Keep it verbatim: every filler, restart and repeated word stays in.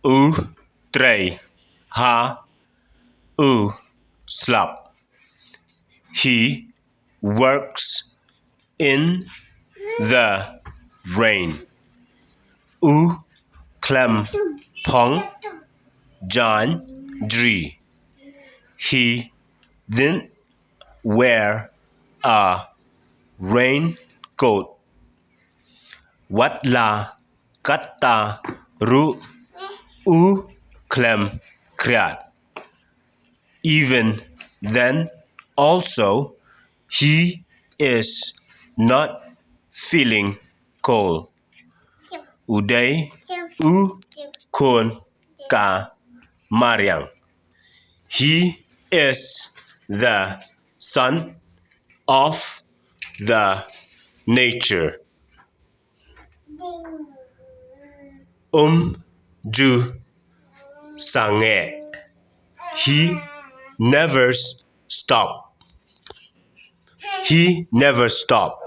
U trei ha u slap. He works in the rain. U khlem phong jaiñ jri. He didn't wear a raincoat. Wat la katta ruh u khlem khriat. Even then, also, he is not feeling cold. U dei u khun ka mariang. He is the son of the nature. Um ju sangeh. He never stop. He never stop.